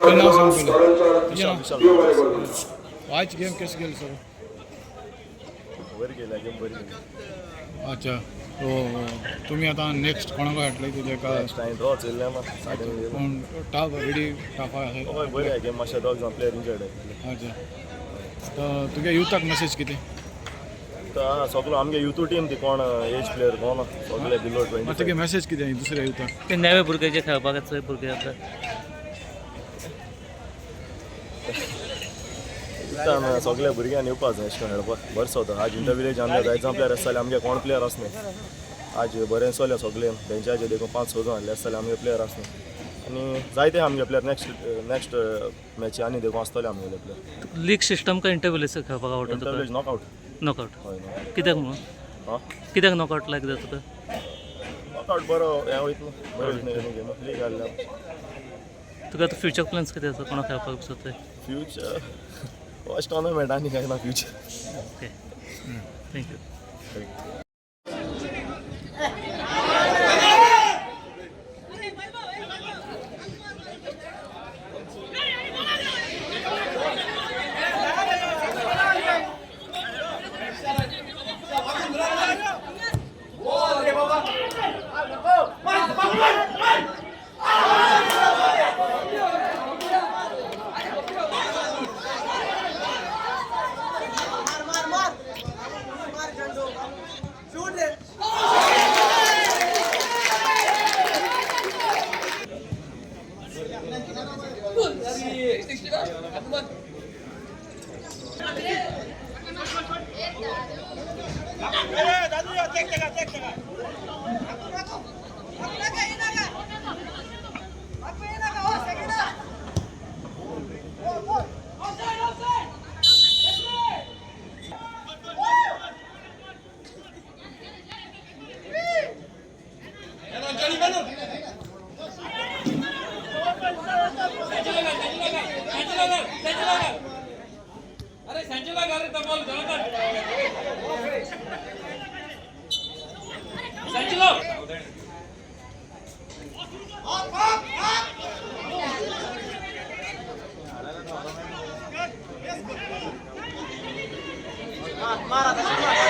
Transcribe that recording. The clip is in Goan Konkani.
नाव सांग पयलें. विशाल विशाल. आयज गेम कशी गेली सर? बरी गेल्या गेम, बरी गेली. अच्छा, सो तुमी आतां नेक्स्ट कोणाक खेळटले तुजे का? नेक्स्ट टायम ड्रॉ चेल्ले ना साडे. कोण टाफ रेडी टाफ आसा? हय, बरी आहे गेम. मातशें दोग जाण प्लेयर इंजर्ड आहे. अच्छा, तर तुगे युथाक मेसेज कितें? तर सगलो आमगे युथू टीम ती, कोण एज प्लेयर कोण, सगळे बिलो मागीर तुगे 20. मेसेज कितें दुसऱ्या युथाक? ते नवे भुरगे जे खेळपाक येता भुरगे आपले. युथान सगळे भुरग्यांनी येवपा जाय अशें करून खेळपाक. बरें सोदता आज इंटर विलेज आमगे जायत जाण प्लेयर आसताले, आमगे कोण प्लेयर आसले. आज बरें चल्लें सगळे बेंचाचे देखून 5-6 जाण आहले आसताले, आमगे प्लेयर आसले आनी जायते आमगे प्लेयर नेक्स्ट नेक्स्ट मॅची आनी देखून आसतले आमगेले प्लेयर. लीग सिस्टम काय इंटर विलेज खेळपाक आवडटा इंटर तुका? Village knockout. Knockout? हय, नॉकआउट. कित्याक म्हणून? हां. कित्याक नॉकआउट लायक जाता तुका? नॉकआउट बरो हें वयतलो, बरें वयतलें गेम लीग आहल्या. तुका आतां फ्युचर प्लॅन्स कितें आसा, कोणाक खेळपाक सोदताय? फ्युचर फर्स्ट टॉर्नामेंट, आनी कांय ना फ्युचर. Okay, thank you. मारा.